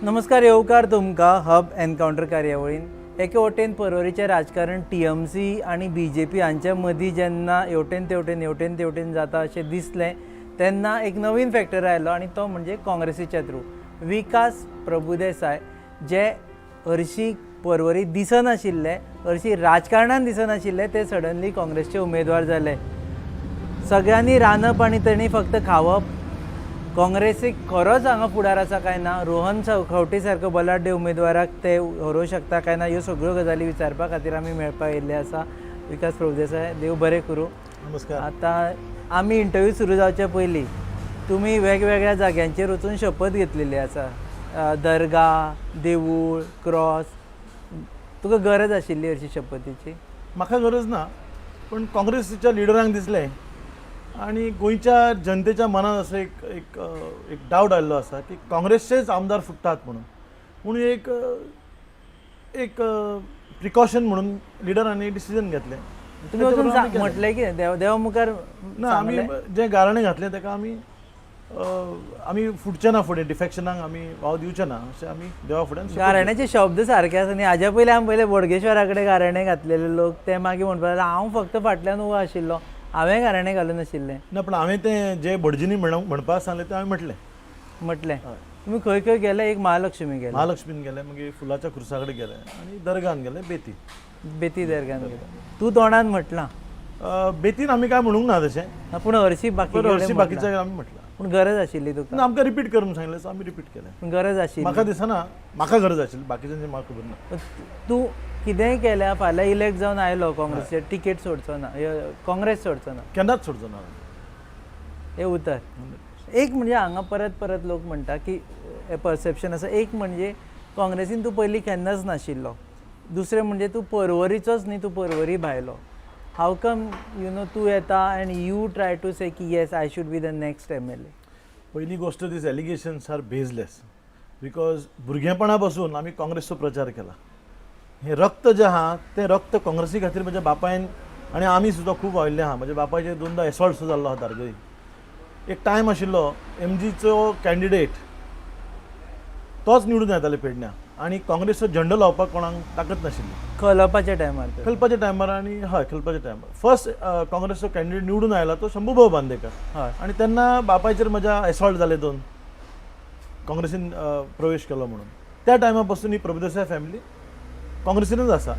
नमस्कार, येवकार तुमकां हब एनकावंटर कार्यावळीन. एके वटेन पर्वरीचें राजकारण टीएमसी आनी बीजेपी हांच्या मदीं जेन्ना हेवटेन तेवटेन हेवटेन तेवटेन जाता अशें दिसलें, तेन्ना एक नवीन फॅक्टर आयलो आनी तो म्हणजे काँग्रेसीच्या थ्रू विकास प्रभुदेसाय, जे हरशी पर्वरी दिसनाशिल्ले, हरशी राजकारणान दिसनाशिल्ले, ते सडनली काँग्रेसचे उमेदवार जाले. सगळ्यांनी रांदप आनी तेणी फक्त खावप. काँग्रेसीक खरोच हांगा फुडार आसा काय ना, रोहन खंवटे सारको बलाढ्य उमेदवाराक ते हरोवंक शकता काय ना, ह्यो सगळ्यो गजाली विचारपा खातीर आमी मेळपाक येयल्ले आसा. विकास प्रभुदेसाय, देव बरें करूं. नमस्कार. आतां आमी इंटरव्यू सुरू जावचे पयलीं तुमी वेगवेगळ्या जाग्यांचेर वचून शपथ घेतलेली आसा, दर्गा, देवूळ, क्रॉस. तुका गरज आशिल्ली अशी शपथीची? म्हाका गरज ना, पण काँग्रेसीच्या लिडरांक दिसलें आनी गोंयच्या जनतेच्या मनात असो एक एक एक डावट आयिल्लो आसा की काँग्रेसचेच आमदार फुट्टात म्हणून. म्हणून एक एक प्रिकॉशन म्हणून लिडरांनी डिसिजन घेतलें. तुमी वचून तेचे बरोबर आमी केलें. म्हटलें कितें देव देवा मुखार? ना, आमी सांगलें? जें गाराणें घातलें ताका आमी आमी फुटचे ना फुडें, डिफेक्शनाक आमी वाव दिवचे ना अशें आमी देवा फुड्यान शपथ घेतली. गाराण्याचे शब्द सारके आसा न्ही? हाज्या पयलीं आमी पयले बोडगेश्वरा कडेन गाराणें घातलेले लोक, ते मागीर म्हणपाक लागले, हांव फक्त फाटल्यान उबो आशिल्लो, हांवें गाराणें घालूं नाशिल्लें. ना, पण हांवें तें जे भटजींनी म्हणपाक सांगलें तें हांवें म्हटलें. म्हटलें. तुमी खंय खंय गेले? एक महालक्ष्मी गेले. महालक्ष्मीन गेले, मागीर फुलाच्या खुर्सा कडेन गेले आनी दर्गान गेले, बेती. बेती दर्गान गेले. तूं तोंडान म्हटलां? बेतीन आमी काय म्हणूंक ना तशें. ना, पूण हरशी बाकी पण हरशी बाकीच्या आमी म्हटलां. पूण गरज आशिल्ली तुका? ना, आमकां रिपीट करून सांगलें, सो आमी रिपीट केलें. पूण गरज आशिल्ली? म्हाका दिसना म्हाका गरज आशिल्ली, बाकीच्यांची म्हाका खबर ना. तूं कितेंय केल्यार फाल्यां इलेक्ट जावन आयलो काँग्रेसीचेर, टिकेट सोडचो ना, काँग्रेस सोडचो ना? केन्नाच सोडचो ना. हे उतर. एक म्हणजे हांगा परत परत लोक म्हणटा की परसेप्शन आसा, एक म्हणजे काँग्रेसीन तूं पयलीं केन्नाच नाशिल्लो, दुसरें म्हणजे तूं पर्वरीचोच न्ही, तूं पर्वरी भायलो. हाव कम you know तूं येता and you try to say की yes, I should be the next MLA? पहिली गोष्ट, these allegations are baseless because भुरगेपणा पासून आमी काँग्रेसचो प्रचार केला. हें रक्त जें आहा तें रक्त काँग्रेसी खातीर म्हज्या बापायन आनी आमी सुद्दां खूब वाविल्ले आहा. म्हज्या बापायचेर दोनदां एसॉल्ट सुद्दां जाल्लो आहा तारगरी. एक टायम आशिल्लो, एमजीचो कॅन्डिडेट तोच निवडून येताले पेडण्या आनी काँग्रेसचो झेंडो लावपाक कोणाक ताकद नाशिल्ली. खलपाच्या टायमार तर. खलपाच्या टायमार आनी हय, खलपाच्या टायमार फर्स्ट काँग्रेसचो कॅन्डिडेट निवडून आयला तो शंभूभाऊ बांदेकर. आनी तेन्ना बापायचेर म्हज्या एसॉल्ट जाले दोन, काँग्रेसीन प्रवेश केलो म्हणून. त्या टायमा पासून ही प्रभुदेसाय फॅमिली काँग्रेसीनच आसा.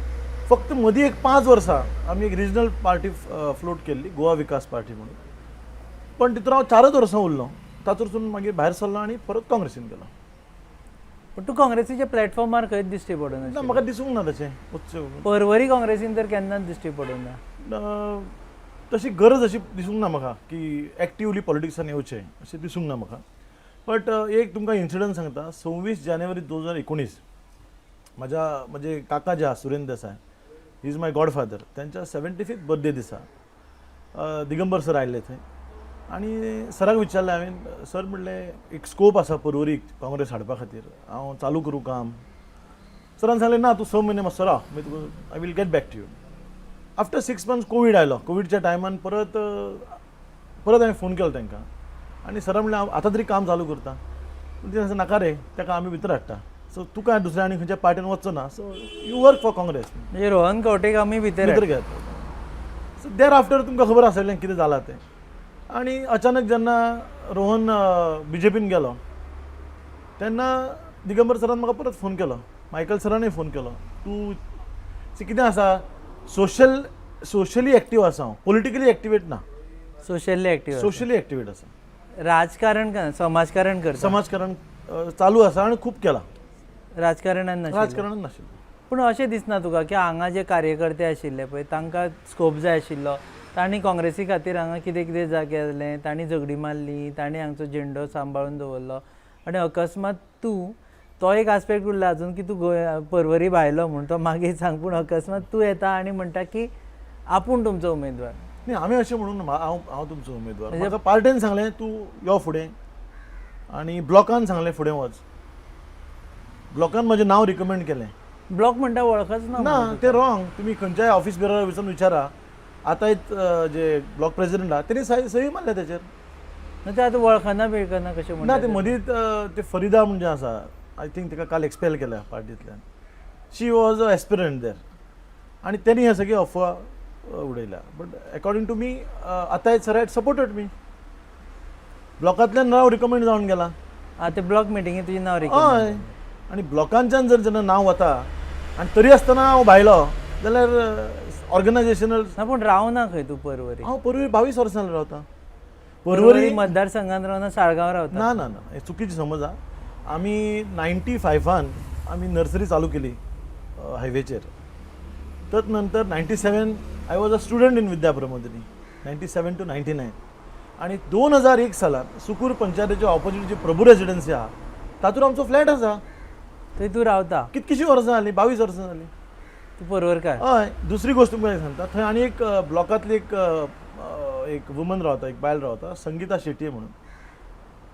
फक्त मदीं एक 5 वर्सां आमी एक रिजनल पार्टी फ्लोट केल्ली, गोवा विकास पार्टी म्हणून, पण तितून हांव 4च वर्सां उरलो. तातूंतसून मागीर भायर सरलो आनी परत काँग्रेसीन गेलो. पूण तूं काँग्रेसीच्या प्लॅटफॉर्मार खंयच दिश्टी पडना. ना, म्हाका दिसूंक ना तशें वचचें. पर्वरी काँग्रेसीन तर केन्नाच दिश्टी पडूना. तशी गरज अशी दिसूंक ना म्हाका की एक्टिवली पॉलिटिक्सान येवचें अशें दिसूंक ना म्हाका. बट एक तुमकां इन्सिडंट सांगता. 26 जानेवारी 2019 म्हज्या म्हजे काका जे आहा, Surendra Desai, he is my godfather, त्यांच्या 75th birthday दिसा दिगंबर सर आयिल्ले थंय आनी सराक विचारलें हांवें, सर म्हणलें, एक स्कोप आसा पर्वरीक काँग्रेस हाडपा खातीर, हांव चालू करूं काम? सरान सांगलें, ना, तूं 6 म्हयने मातसो राव, मागीर तुका I will get back to you. After 6 months Covid आयलो. कोविडच्या टायमान परत परत हांवें फोन केलो तांकां आनी सरान म्हणलें, हांव आतां तरी काम चालू करता. पूण ते सांगलें, नाका रे, ताका आमी भितर हाडटा, सो तुका दुसऱ्या आनी खंयच्या पार्टीन वचचो ना, so you work for Congress. म्हणजे रोहन खंवटेक आमी भितर भितर घेता. सो there after तुमकां खबर आसतलें कितें जालां तें. आनी अचानक जेन्ना रोहन बीजेपीन गेलो तेन्ना दिगंबर सरान म्हाका परत फोन केलो, मायकल सरानूय फोन केलो. तूं सी, कितें आसा, सोशली एक्टीव आसा हांव, पॉलिटिकली एक्टिवेट ना. Socially active. सोशली एक्टिवेट आसा. राजकारण कर, समाजकारण करता. समाजकारण चालू आसा आनी खूब केलां. राजकारणान नाशिल्लें. राजकारणान नाशिल्लें. पूण अशें दिसना तुका की हांगा जे कार्यकर्ते आशिल्ले पळय, तांकां स्कोप जाय आशिल्लो, तांणी काँग्रेसी खातीर हांगा कितें कितें केलें, तांणी झगडी मारली, तांणी हांगचो झेंडो सांबाळून दवरलो आनी अकस्मात तूं, तो एक आस्पेक्ट उरला अजून की तूं गोंय पर्वरी भायलो म्हूण, तो मागीर सांग, पूण अकस्मात तूं येता आनी म्हणटा की आपूण तुमचो उमेदवार? न्ही, हांवें अशें म्हणूंक ना हांव हांव तुमचो उमेदवार. म्हाका पार्टेन सांगलें, तूं यो फुडें आनी ब्लॉकान सांगलें, फुडें वच. ब्लॉकान म्हजें नांव रिकमेंड केलें. ब्लॉक म्हणटा, वळखच ना. ना, ते रॉंग. तुमी खंयच्याय ऑफिस बेरराक वचून विचारा. आतां जे ब्लॉक प्रेसिडेंट आहा, तेणी सही सही मारल्या तेचेर. ना, ते आतां वळखना बिळखना कशें ना. म्हणटा? ते मदींच ते फरिदा म्हणजे आसा. I think ताका काल एक्सपेल केल्या पार्टींतल्यान. She was a aspirant there आनी तेणी ह्या सगळी अफवा उडयल्या. But according to me, Athayde sir had supported me. ब्लॉकांतल्यान नांव रिकमेंड जावन गेला. आं, ते ब्लॉक मिटिंगेत तुजें नांव हय. रिकमेंड. आनी ब्लॉकांच्यान जर जेन्ना नांव वता आनी तरी आसतना हांव भायलो जाल्यार ऑर्गनायजेशनल. ना, पूण रावना खंय तूं परवरी? हांव परवरी 22 वर्सां रावता. परवरी परवरी मतदारसंघात रावना, साळगांव रावता. ना ना ना, हे चुकीची समज आहा. आमी 95न आमी नर्सरी चालू केली हायवेचेर. तत् नंतर 97 I was a student in Vidya Pramodini, 97 to 99. आनी 2001 सालान सुकूर पंचायतीच्या ऑपोजीट जी प्रभू रेजिडन्सी आहा तातूंत आमचो फ्लॅट आसा. थंय तूं रावता? कितकीशीं वर्सां जालीं, 22 वर्सां जालीं. तूं परवरकार? हय. दुसरी गोश्ट तुमकां एक सांगता, थंय आनी एक ब्लॉकांतली एक अ, अ, एक वुमन रावता, एक बायल रावता, संगीता शेट्ये म्हणून.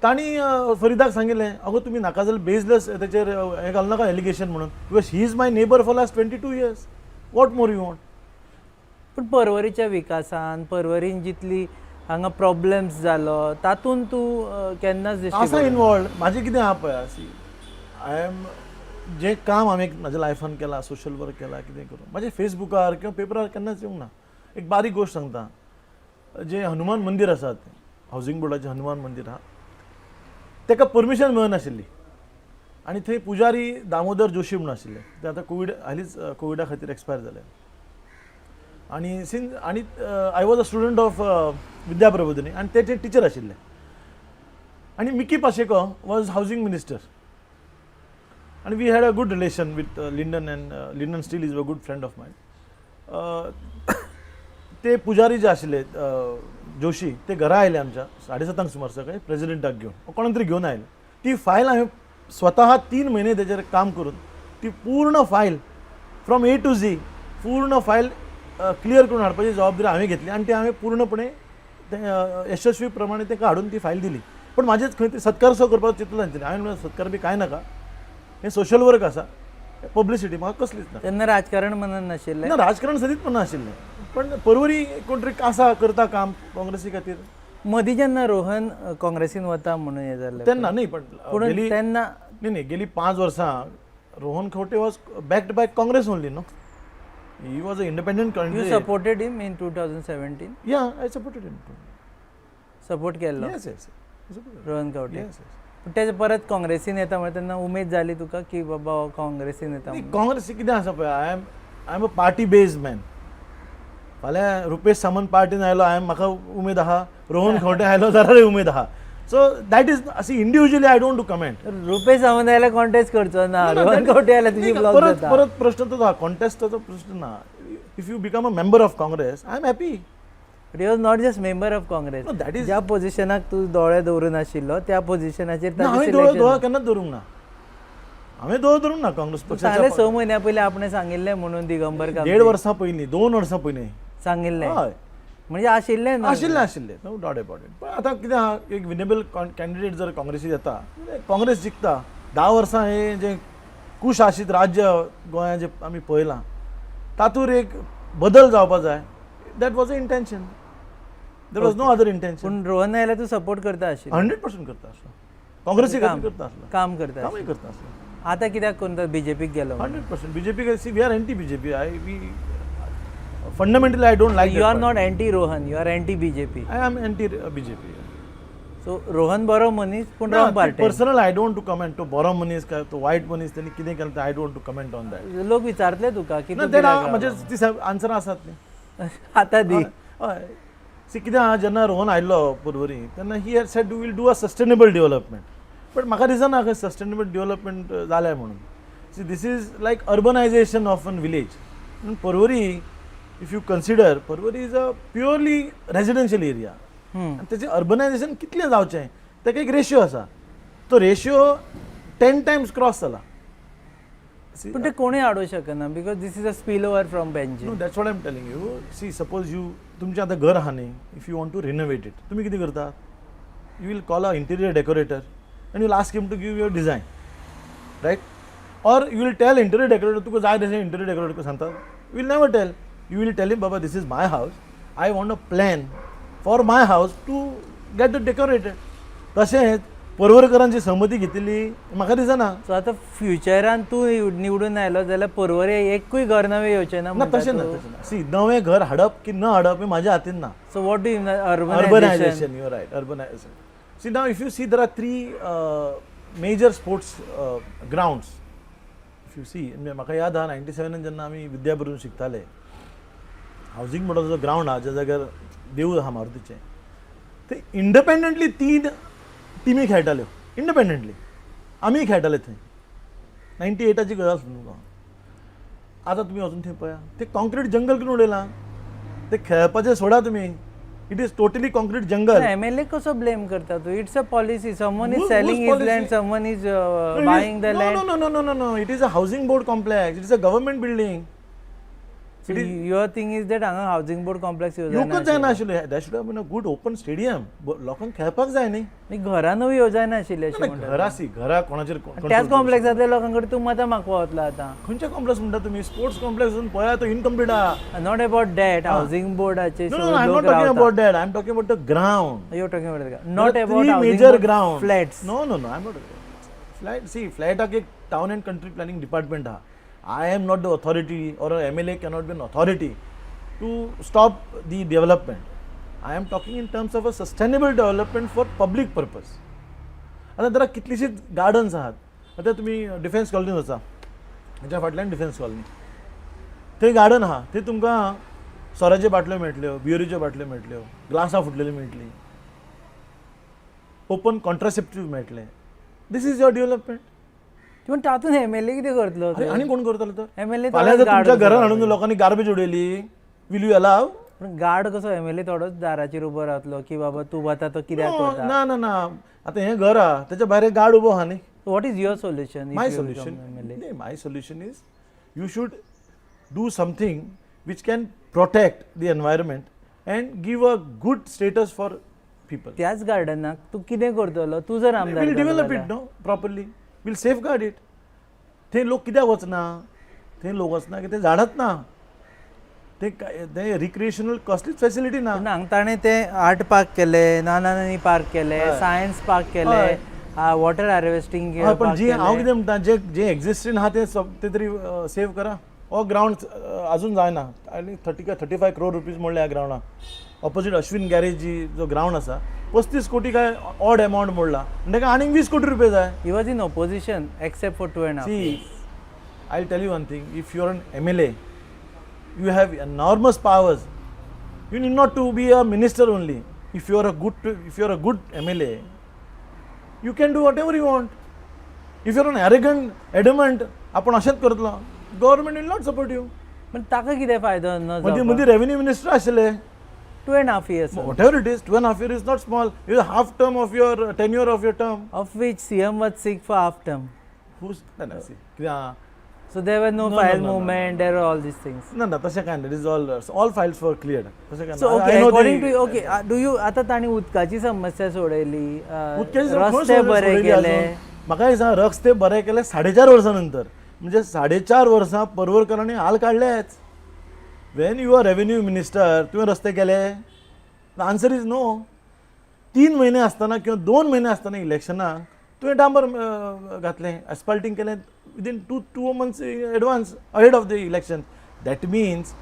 तांणी फरीदाक सांगिल्लें, अगो तुमी नाका जाल्यार बेजलेस तेचेर हें घालूं नाका एलिगेशन म्हणून, because he is my neighbour for last 22 years, what more you want? पूण परवरीच्या विकासान, परवरीन जितली हांगा प्रॉब्लेम्स जालो तातूंत तूं केन्नाच दिश्टी आसा पडना. इनवॉल्ड. म्हाजें कितें आहा पळय, सी, I am जें काम हांवें म्हाज्या लायफान केलां, सोशल वर्क केलां, कितें करूं, म्हाजें फेसबुकार किंवा पेपरार केन्नाच येवंक ना. एक बारीक गोश्ट सांगता, जें हनुमान मंदीर आसा तें हावजींग बोर्डाचें हनुमान मंदीर आहा, ताका परमिशन मेळनाशिल्ली आनी थंय पुजारी दामोदर जोशी म्हणून आशिल्ले, ते आतां कोवीड हालींच कोविडा खातीर एक्सपायर जाले. आनी सिन आनी I was a student of Vidya Prabodhini आनी ते टिचर आशिल्ले आनी Mickky Pacheco was housing minister आनी we had a good relation with Lyndon, and Lyndon still is a good friend of mine. ते पुजारी जे आशिल्ले जोशी, ते घरा आयले आमच्या 7:30 सुमार सकाळी प्रेजिडेंटाक घेवन, कोणाक तरी घेवन आयले. ती फायल हांवें स्वतः 3 म्हयने तेजेर काम करून ती पूर्ण file from A to Z पूर्ण फायल क्लियर करून हाडपाची जबाबदारी हांवें घेतली आनी ती हांवें पूर्णपणे ते यशस्वी प्रमाणे ताका हाडून ती फायल दिली. पण म्हाजेच खंय ते सत्कार सो करपाक चिंतलें तांच्यांनी. हांवें म्हणलें, सत्कार बी कांय नाका, हें सोशल वर्क आसा, पब्लिसिटी म्हाका कसलीच ना. तेन्ना राजकारण मनान नाशिल्लें? ना, राजकारण सदींच पण आशिल्लें, पण परवरी कोण तरी आसा करता काम काँग्रेसी खातीर. मदीं जेन्ना रोहन काँग्रेसीन वता म्हणून हें जालें तेन्ना न्ही, पण पूण गेली तेन्ना न्ही न्ही, गेली 5 वर्सां Rohan Khaunte was backed by Congress only, no? He was a independent you candidate. Supported him in 2017? Yeah, I supported him. Support केल्लो? येस. रोहन खंवटे? येस. पूण तेजे परत काँग्रेसीन येता म्हळ्यार तेन्ना उमेद जाली तुका की बाबा हो काँग्रेसीन येता म्हणून? काँग्रेस कितें आसा पळय, I am a party based man. फाल्यां रुपेश सामंत पार्टीन आयलो, हांवें म्हाका उमेद आहा, रोहन खंवटे आयलो जाल्यारूय उमेद आहा. सो that is अशी individually I don't do comment. Rupesh Sawant जाल्यार कॉन्टेस्ट करचो ना, रोहन खंवटे जाल्यार तुजी ब्लॉक परत जाता. परत प्रश्न तो कॉन्टेस्टाचो प्रश्न ना. If you become a member of Congress, I am happy. But he was not just member of Congress. No, that is- ज्या पोझिशनाक तूं दोळे दवरून आशिल्लो त्या पोझिशनाचेर ना, हांवें दोळो दोळो केन्नाच दवरूंक ना, हांवें दोळो दवरूंक ना काँग्रेस सांगलें पक्षाच्या. 6 म्हयन्या पयलीं आपणें सांगिल्लें म्हणून दिगंबर कामत. देड वर्सां पयलीं, 2 वर्सां पयलीं. सांगिल्लें? हय. म्हणजे आशिल्लें न्हू? आशिल्लें, आशिल्लें, नो डावट अबाउट it. पण आतां कितें आहा, एक विनेबल कॅन्डिडेट जर काँग्रेसीत येता, काँग्रेस जिखता. 10 वर्सां हे जें कुशासीत राज्य गोंयांत जें आमी पळयलां तातूंत एक बदल जावपा जाय. That was a intention, there was no other intention. पूण रोहन आयल्यार तूं सपोर्ट करता आशिल्लो? 100% करता आसलो, काँग्रेसी खातीर करता आसलो. काम करता. कामूय करता आसलो. आतां कित्याक कोण बीजेपीक गेलो? 100% BJP. See, we are anti BJP. I we fundamentally I don't like. You are not anti Rohan, you are anti BJP. I am anti BJP. So Rohan बरो मनीस पूण wrong party. Personal I don't to comment, तो बरो मनीस काय तो वायट मनीस, त्यांनी कितें केलें तें I don't to comment on that. लोक विचारतले तुका की ना, तूं ते कित्याक म्हजे ती आन्सर आसात न्ही. आतां दी. हय, सी, कितें आहा, जेन्ना रोहन आयिल्लो परवरी तेन्ना he had said will do a sustainable development, but म्हाका दिसना खंय सस्टेनेबल डेव्हलपमेंट जालें म्हणून. See, this is like urbanisation of an village. Porvorim, if you consider, Porvorim is a purely residential area आनी तेचें अर्बनायजेशन कितलें जावचें ताका एक रेशियो आसा, तो रेशियो 10 टायम्स क्रॉस जाला. See, पूण ते कोणूय हाडूंक शकना because this is a spill over from Panaji. No, that's what I'm telling you. See, suppose you तुमचें आतां घर आहा न्ही, if you want to renovate it, तुमी कितें करता? You will call a interior decorator and you will ask him to give your design, right? Or you will tell interior decorator तुका जाय तशें इंटिरियर डेकोरेटर सांगता? You will never tell. You will tell him, Baba, this is my house, I want a plan for my house to get it decorated. तशेंच पर्वरकरांची सहमती घेतिल्ली म्हाका दिसना. So आतां फ्युचरान तूं निवडून आयलो जाल्यार पर्वरे एकूय घर नवें येवचें ना ना, म्हणटा तशें ना. तूं? तशें ना. सी, नवें घर हाडप की न हाडप हें म्हाज्या हातीन ना. So what do you urbanization? Urbanization, you're right, urbanization. See, now if you see, there are three major sports grounds. If you see, म्हणजे म्हाका याद आहा, 97 जेन्ना आमी विद्याभरून शिकताले, हावजींग बोर्डाचो जो ग्रावंड आहा, ज्या जाग्यार देवूळ आहा मारुतीचें, ते इंडिपेंडंटली तीन टिमी खेळटाल्यो. इंडिपेंडंटली आमी खेळटाले थंय. 98ची गजाल सांगता तुमकां. आतां तुमी वचून थंय पळया, ते कॉन्क्रीट जंगल करून उडयलां. ते खेळपाचें सोडा तुमी, it is totally concrete jungle. MLA कसो ब्लेम करता तूं? It's a policy. Someone is Whose selling his policy? Land, someone is No, it is- buying the no, land. No, no, no, no, no, no. It is a housing board complex. It is a government building. Your thing is that हांगा housing board complex येवकच जायना आशिल्लें. That should have been a good open stadium. लोकांक खेळपाक जाय न्ही. घरां नवी येवजायना आशिल्ली अशें नाही, म्हणटा. घरां, सी, घरां कोणाचेर control त्याच करूं कॉम्प्लेक्सांतल्या लोकां कडेन तूं मतां मागपा वतलो आतां? खंयच्या कॉम्प्लेक्स म्हणटा तुमी? स्पोर्ट्स कॉम्प्लेक्स पळया, तो इनकम्प्लीट आहा. Not about that, housing बोर्डाचे No, no, I am not talking about that. I am talking about the ground. You talking about not about major ground. Flats. No, I am not flat. See, फ्लॅटाक एक town and country planning department आहा. I am not the authority or MLA cannot be an authority to stop the development. I am talking in terms of a sustainable development for public purpose. आतां there are कितलीशींच gardens आहात. आतां तुमी defence कॉलनीन वचा, हेच्या फाटल्यान defence colony, थंय garden आहा. थंय तुमकां सोऱ्याच्यो बाटल्यो मेळटल्यो, बियरीच्यो बाटल्यो मेळटल्यो, ग्लासां फुटलेलीं मेळटलीं, ओपन कॉन्ट्रासेप्टीव मेळटलें. This is your development? पूण तातूंत एमएलए कितें करतलो? अरे, आनी कोण करतलो तर? एमएलए फाल्यां जर तुमच्या घरान हाडून लोकांनी गार्बेज उडयली, will you allow? पूण गार्ड कसो? एमएलए थोडोच दाराचेर उबो रावतलो की बाबा तूं वता तो कित्याक वता? ना ना ना, आतां हें घर आहा, तेच्या भायर गार्ड उबो आहा न्ही. What is your solution? My solution, my solution is you should do something which can protect the environment and give a good status for people. त्याच गार्डनाक तूं कितें करतलो तूं जर आमदार We'll जालो develop जाल्यार? it, no, properly. We'll safeguard it. थंय लोक कित्याक वचना? थंय लोक वचना की ते झाडात ना, ते ते रिक्रिएशनल कसलीच फॅसिलिटी ना. पूण हांगा ताणें ते आर्ट पार्क केले, नानानी पार्क केले, सायन्स पार्क केले, वॉटर हार्वेस्टिंग हय, पण जी हांव कितें म्हणटा, जे जे एक्झिस्टींग आहा ते सब ते तरी सेव करा. हो ग्रावंड अजून जायना आनी 30 काय 35 क्रोर रुपीज मोडले ह्या ग्रावंडाक. ऑपोजीट अश्विन गॅरेज जी जो ग्रावंड आसा, 35 कोटी काय ऑड एमावंट मोडला आनी ताका आनीक 20 कोटी रुपये जाय. He was in opposition except for 2.5. See, I'll tell you one thing. If you're an MLA, you have enormous powers. You need not to be a minister only. If you're a good MLA, you can do whatever you want. If you're an arrogant, adamant, आपण अशेंच करतलो, government will not support you. पण ताका कितें फायदो न? मदीं मदीं रेव्हेन्यू मिनिस्टर आशिल्ले. 2.5 years. Whatever it is, 2.5 year is not small. Is half term of your tenure of your term. Of which CM was sick for half term. Whose कितें आहा? So there were no No, no, file no, no, movement, there were all these things. ना ना, तशें कांय ना. It is all files were cleared. तशें कांय so ना. Okay, I know according the- to, okay, do you, आतां तांणी उदकाची समस्या सोडयली, उदकाची समस्या रस्ते खंय बरे सोडयली केले. अजून? म्हाका एक सांग, रस्ते बरे केले 4.5 वर्सां नंतर. म्हणजे 4.5 वर्सां पर्वरकरांनी हाल काडलेच. When you are revenue minister, तुवें रस्ते केले? The answer is no. 3 म्हयने आसतना किंवा 2 म्हयने आसतना इलेक्शनाक तुवें डांबर घातलें, एस्पाल्टींग केलें within two months advance ahead of the election. That means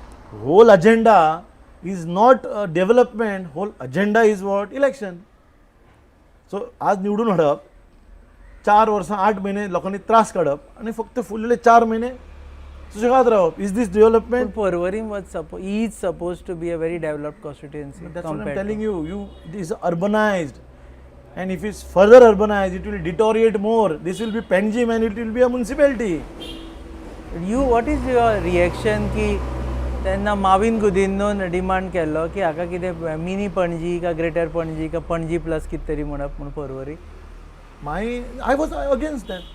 whole agenda is not development, whole agenda is what? Election. So आज निवडून हाडप, 4 वर्सां 8 म्हयने लोकांनी त्रास काडप आनी फक्त फुडले 4 म्हयने सुशेगाद रावप. Is this development? Porvorim was is supposed to be a very developed constituency. That's what I'm telling you. You, it is urbanized, and if it's further urbanized, it will deteriorate more. This will be Panjim and it will be a municipality. You, what is your reaction की तेन्ना Mauvin गुदिन्होन demand केल्लो की हाका कितें mini Panaji का greater Panaji का Panaji plus कितें तरी म्हणप म्हूण Porvorim? I was against that.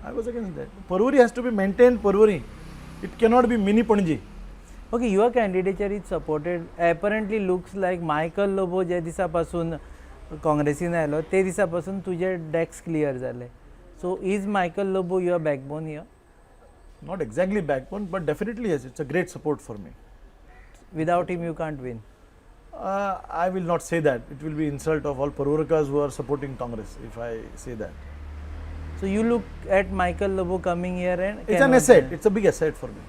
I was against that. Porvorim has to be maintained. Porvorim, it cannot be mini Panji. Okay, your candidature is supported, apparently looks like Michael Lobo जे दिसा पासून काँग्रेसीन आयलो ते दिसा पासून तुजे डेक्स क्लियर जाले. So is Michael Lobo your backbone here? Not exactly backbone, but definitely yes, it's a great support for me. Without him you can't win. I will not say that. It will be insult of all Parvorkars who are supporting Congress if I say that. So you look at Michael Lobo coming here and It's an asset. It's a big asset for me.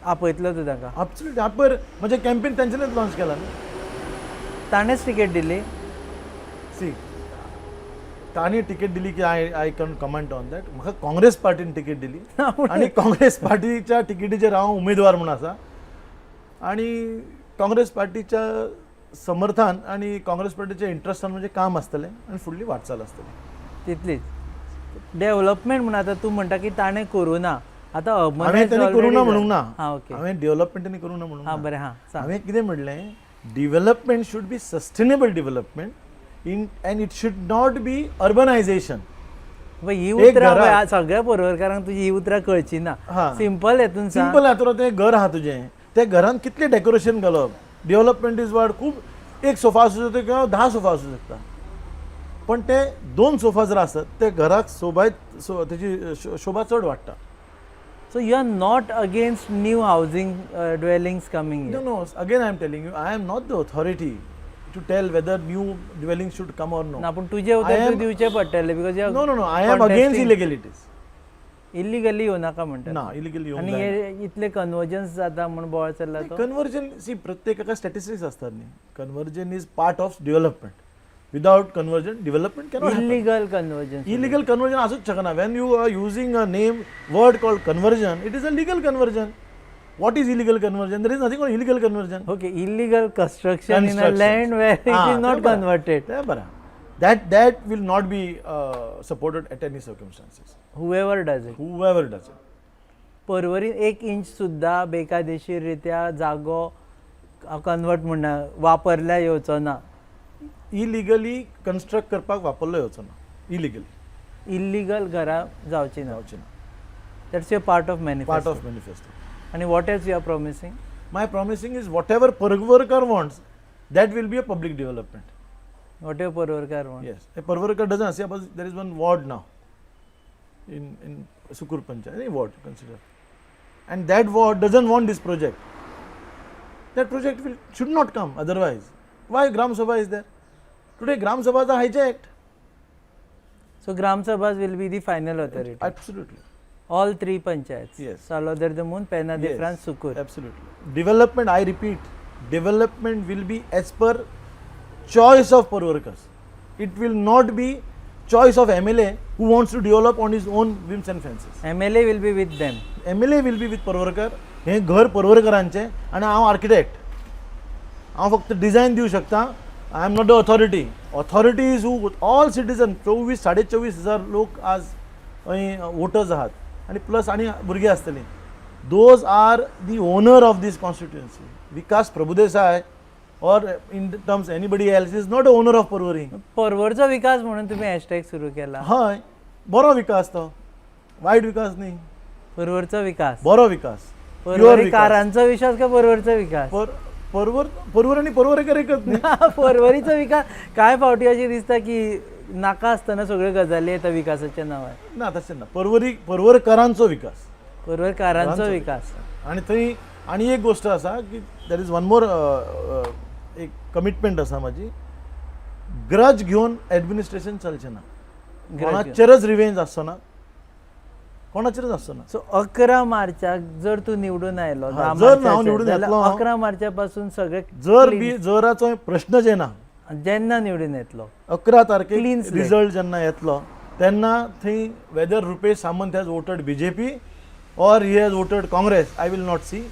आपयतलो तूं ताका? Absolutely. आपण म्हणजे campaign त्यांच्यानेच launch केला ना. ताणेंच ticket दिली? C, तांणी ticket दिली की I can comment on that. म्हाका काँग्रेस पार्टीन तिकेट दिली आनी काँग्रेस पार्टीच्या तिकेटीचेर हांव उमेदवार म्हूण आसा आनी काँग्रेस पार्टीच्या समर्थान आनी काँग्रेस पार्टीच्या इंट्रस्टान म्हणजे काम आसतलें आनी फुडली वाटचाल आसतली. तितलीच डेव्हलपमेंट म्हणून आतां तूं म्हणटा की ताणें करूं ना, आतां हांवें ताणें करूं ना म्हणूंक ना. हां, ओके. हांवें डेव्हलपमेंट ताणें करूं ना म्हणूंक हां ना. बरें, हां, सांग. हांवें कितें म्हणलें, development should be sustainable development in and it should not be urbanisation. पळय, ही एक उतरां घरात- पळय, सगळ्या पर्वरकारांक तुजी ही उतरां कळची ना. हां. सिंपल हेतून सांग. सिंपल आहा, तें घर आहा तुजें, त्या घरान कितलें डेकोरेशन घालप, डेव्हलपमेंट is what. खूब एक सोफा आसूं शकता किंवा 10 सोफा आसूं शकता, पण ते 2 सोफा जर आसत ते घराक सोबाय तेजी शोभा चड वाडटा. So you are not against new housing dwellings coming? No, no, again I am telling you, I am not the authority to tell whether new dwelling should come or no. ना, पूण तुजें उतर तूं दिवचें पडटलें because No, no, no, I am against illegalities. Illegally येवं नाका म्हणटा? ना, इलिगली आनी हे इतले कन्वर्जन्स जाता म्हूण बोवाळ चल्ला तो? कन्वर्जन, सी, प्रत्येकाका स्टॅटिस्टिक्स असतात न्ही. Conversion is part of development. Without conversion development cannot. Illegal conversion. Illegal conversion असूच शकना. When you are using a name word called conversion, it is a legal conversion. What is illegal conversion? There is nothing called illegal conversion. Okay, illegal construction in a land where it is not converted. ते बरं, that will not be supported at any circumstances. Whoever does it. Whoever does it. Porvorim एक inch सुद्दां बेकायदेशीर रित्या जागो convert म्हणना वापरल्या येवचो ना? इलिगली कन्स्ट्रक्ट करपाक वापरलो येवचो ना इलिगली. इल्लीगल घरां जावची ना? जावची ना. That's your part of part manifesto. Of manifesto. आनी what else you are promising? My promising is whatever Parvorkar wants, that will be a public development. Whatever Parvorkar want. Yes, a Parvorkar doesn't see, but there is one ward now in Sukur Panchayat, any ward you consider, and that ward doesn't want this project. That project will should not come otherwise. Why Gram Sabha is there? Today Gram Sabhas are hijacked. So Gram Sabhas will be the final authority? Absolutely. All three panchayats? Yes. Salvador de Mundo, Penha de Yes, France, Sukur. Absolutely. Development, I repeat, development will be as per choice of Parvorkars. It will not be choice of MLA who wants to develop on his own whims and fancies. MLA will be with them. MLA will be with Parvorkar. हें घर पर्वरकरांचें आनी हांव architect, हांव फक्त design दिवं शकता. I am not the authority. Authority is who all citizen. चोवीस 24,500 लोक आज थंय वोटर्स आहात आनी प्लस आनी भुरगीं आसतलीं. Those are the owner of this constituency. Vikas Prabhudesai or in terms anybody else is not a owner of Porvorim. पर्वरचो विकास म्हणून तुम्ही हॅशटॅग सुरू केला. हय, बरो विकास, तो वायट विकास न्ही. पर्वरचो विकास. बरो विकास, प्युअर विकास. पर्वरीकारांचो विश्वास का पर्वरचो विकास? परवर परवर आनी पर्वरेकर एकच न्ही. पर्वरीचो विकास काय फावटी अशें दिसता की नाका आसतना सगळ्यो गजाली येता विकासाच्या नांवार. ना, तशें ना. परवरी पर्वरकरांचो विकास. पर्वरकारांचो विकास. आनी थंय आनी एक गोश्ट आसा की there is one more एक कमिटमेंट आसा म्हाजी. ग्रज घेवन एडमिनिस्ट्रेशन चलचें ना. कोणाचेरच रिवेंज आसचो ना, कोणाचेरच आसचो ना. सो 11 मार्चाक जर तूं निवडून आयलो, हा, जर हांव निवडून येतलो, 11 मार्चा पासून सगळे जर बी जराचो प्रश्नच येना. जेन्ना निवडून येतलो, 11 तारखेक Clean slate. Result जेन्ना येतलो तेन्ना थंय whether Rupesh Samant has voted BJP or he has voted Congress, I will not see.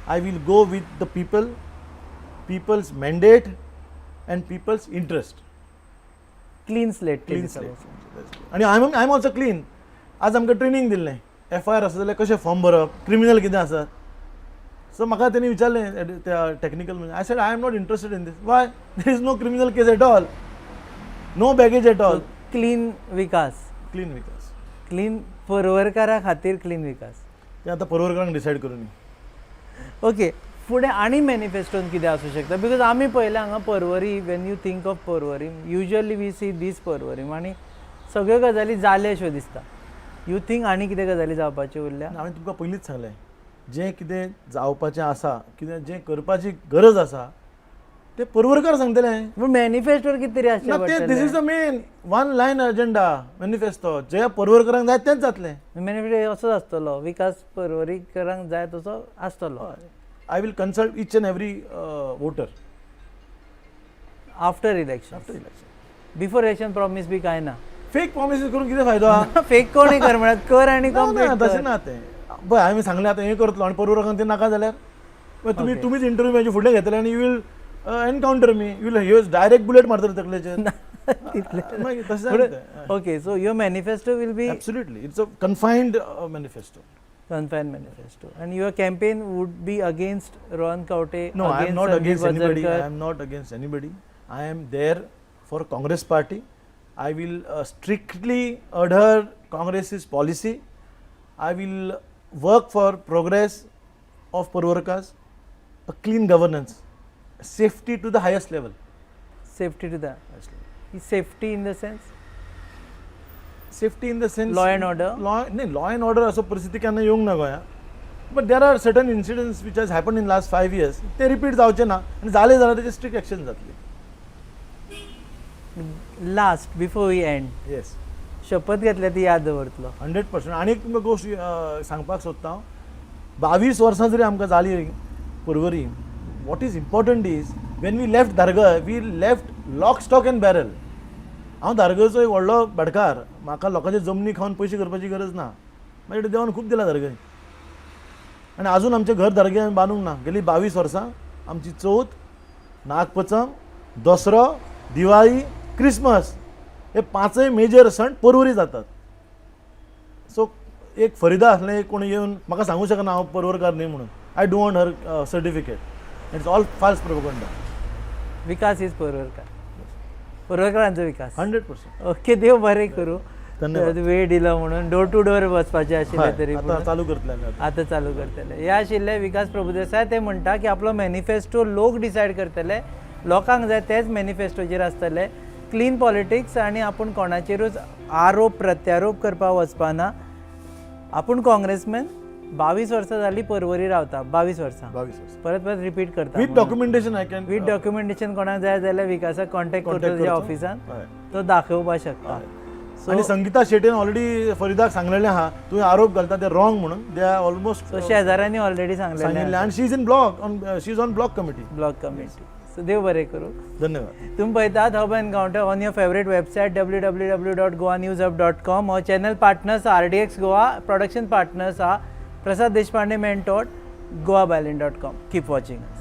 I will go with the people, people's mandate and people's interest. Clean slate. Clean slate. आनी I am also clean. आज आमकां training दिल्लें, F I R आसा जाल्यार कशें form भरप, criminal कितें आसा. सो म्हाका तेणी विचारलें त्या टॅक्निकल म्हणजे, I said I am not interested in this. Why? There is no criminal case at all, no baggage at all. Clean Vikas. Clean Vikas. Clean पर्वरकारा खातीर क्लीन विकास. ते आतां पर्वरकरांक डिसायड करूं. ओके, फुडें आनी मॅनिफेस्टोन कितें आसूं शकता? Because आमी पळयलें हांगा Porvorim, when you think of Porvorim, usually we see this Porvorim आनी सगळ्यो गजाली जाल्यो अश्यो दिसता. You think आनी कितें गजाली जावपाच्यो उरल्या? हांवें तुमकां पयलींच सांगलें, जें कितें जावपाचें आसा, कितें जें करपाची गरज आसा, ते पर्वरकार सांगतले. पूण मॅनिफेस्टोर कितें तरी ना आसचें. ते, this is the main one line agenda manifesto. जे पर्वरकारांक जाय तेंच जातलें. मॅनिफेस्टो असोच आसतलो, विकास पर्वरीकरांक जाय तसो आसतलो. I will consult each and every voter. After election. After election. Before election promise बी काय ना? फेक प्रॉमिसीस करून कितें फायदो आहा? फेक कोणी कर म्हळ्यार कर आनी ना, ना, कंप्लीट. तशें ना तें. पळय, हांवें सांगलें आतां हें करतलो आनी पर्वरकारांक तें नाका जाल्यार पळय तुमी, तुमीच इंटरव्यू म्हाजे फुडले घेतले आनी you will encounter me, you will use direct bullet मारतले तकलेचेर. मागीर तशें जायना तें. Okay, so your manifesto will be Absolutely, it's a confined manifesto. Confined manifesto, and your campaign would be against Rohan Khaunte? No, I am not Sandeep against anybody. I Vazarkar. am not against anybody. I am there for Congress party. I will strictly adhere Congress's policy. I will work for progress of Parvarkas, a clean governance, safety to the highest level. Safety to the Highest level. Safety in the sense? Safety in the sense Law and order? Law, नाही, law and order असो परिस्थिती केन्ना येवंक ना गोंयांत, but there are certain incidents which has happen in last 5 years. ते repeat जावचे ना आनी जाले जाल्यार तेजे स्ट्रिक्ट एक्शन जातली. Last, before we end. Yes. शपथ घेतल्या ती याद दवरतलो? 100%. आनी एक तुमकां गोश्ट सांगपाक सोदता हांव. 22 वर्सां जरी आमकां जाली Porvorim, what is important is when we left Dhargal, we left lock, stock and barrel. हांव धारगळचो एक व्हडलो भाटकार. म्हाका लोकांचे जमनी खावन पयशे करपाची गरज ना. म्हाजे कडेन देवान खूब दिला धारगळ आनी आजून आमचें घर धारगळ आमी बांदूंक ना. गेली 22 वर्सां आमची चवथ, नागपचम, दसरो, दिवाळी, क्रिसमस हे पांचय मेजर सण पर्वरी जातात. सो एक फरिदा आसलें, एक कोण येवन म्हाका सांगूंक शकना हांव पर्वरकार न्ही म्हणून. I don't want her certificate. It's all false propaganda. Vikas is Parvarkar, पर्वरकरांचो Vikas. 100%. Okay, देव बरें करूं. धन्यवाद. वेळ दिलो म्हणून. डोर टू डोर वचपाचें आशिल्लें तरी आतां चालू करतले आमी आतां. आतां चालू करतले. हे आशिल्ले विकास प्रभुदेसाय. ते म्हणटा की आपलो मॅनिफेस्टो लोक डिसायड करतले, लोकांक जाय तेच मॅनिफेस्टोचेर आसतले, क्लीन पॉलिटिक्स आनी आपूण कोणाचेरूच आरोप प्रत्यारोप करपाक वचपाना. आपूण काँग्रेसमॅन, 22 वर्सां जालीं पर्वरी रावता, 22 वर्सां. 22 वर्सां. परत परत रिपीट करता. With documentation I can. With documentation कोणाक जाय जाल्यार विकासाक कॉन्टेक्ट करतो Contact तुज्या करचो. ऑफिसान, हय. तो दाखोवपाक शकता. सो आनी संगीता शेटेन ऑलरेडी फरिदाक सांगलेलें आहा, तुवें आरोप घालता ते रॉंग म्हणून. They are almost so शेजाऱ्यांनी ऑलरेडी सांगलेलें. सांगिल्लें आनी she is in block on she is on block committee. Block committee. So देव बरें करूं. धन्यवाद. तुम्ही पळयतात Hub Encounter on your favourite website www.goanewshub.com. हो channel partners RDX Goa, production partners हा प्रसाद Deshpande, मेंटोट, goabyline.com. Keep watching us.